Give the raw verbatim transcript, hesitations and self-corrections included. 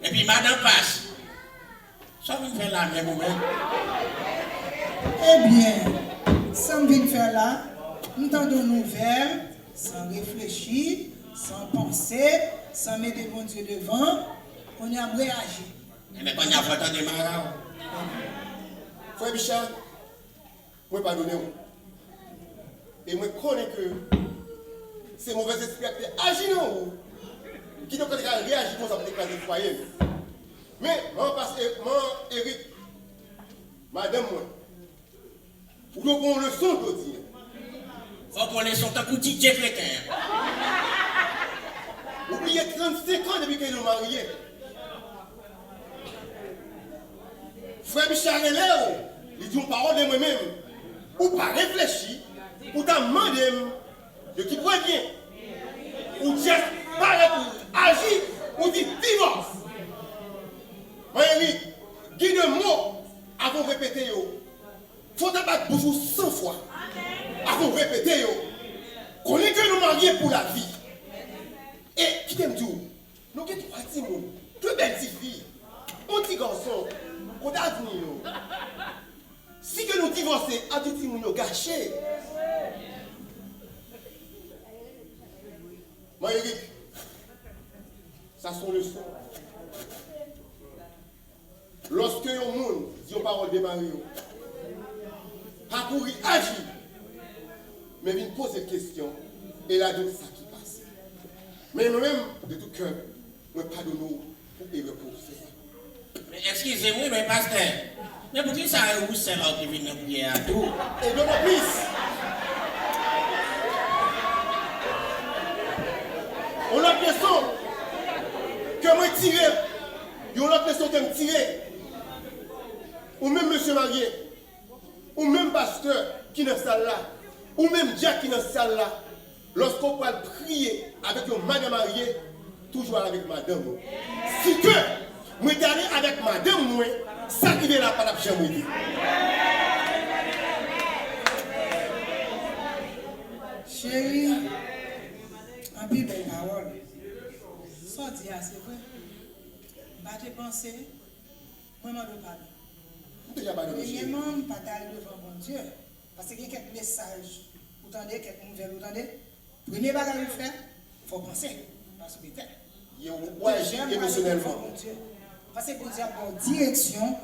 Epi madan Pas, sa w vin fè la menm ou menm? Ebyen, sa m vin fè la, m tande yon nouvèl, san reflechi, san panse, san mete Bondye devan, kounye a m reyaji. Enben kounye a fò w tande mara w. Frè Bicha, mwen padone w. E mwen konnen ke se movèz espri a ki te aji nan ou, kidonk ou te ka reyaji konsa pou te kraze fwaye m. Men, manman Pas, manman Erik, madanm mwen, ou dwe pran yon leson jodi a. Fò w pran leson tankou Didye kreten an. Ou bliye trannsenk an depi ke nou marye. Frè Bicha rele w, li di yon pawòl de mwen menm. Ou pa reflechi, ou ta mande m de ki premye. Ou just parèt ou aji, ou di divòs. Mwen Erik, gen de mo avan w repete yo. Fò w ta bat bouch ou san fwa avan w repete yo. Konnen ke nou marye pou lavi. E kite m di w, nou gen twa timoun, de bèl tifi, yon ti gason, kote avni yo? Si ke nou divòse, avni timoun yo gache. Mwen Erik, sa se yon leson. Lòske yon moun di yon pawòl de mari w, pa kouri aji, men vin poze l kesyon e l a di w sa ki pase. Men mwen menm, de tout kè, mwen padone w pou erè ke w fè a. Men eskize m wi, men pastè, men poukisa e ou sèl la w te vin nan priyè a tou? E de plis, yon lòt leson ke mwen tire, yon lòt leson ke m tire. Ou menm mesye marye, ou menm pastè ki nan sal la, ou menm dyak ki nan sal la, lòske w pral priye avèk yon madan marye, toujou al avèk madanm ou. Si ke mwen te ale avèk madanm mwen, sa k rive la pa t ap janm rive. Cheri, anpil bèl pawòl. Sa w di a se vre. M pa te panse. Mwen mande w padon. M deja padone cheri. Premyèman, m pa t al devan Bondye. Paske gen kèk mesaj ou tande, kèk nouvèl ou tande. Premye bagay ou fè, fò w panse. Paske w te. Deja m pa t al devan Bondye. Paske Bondye ap ba w direksyon,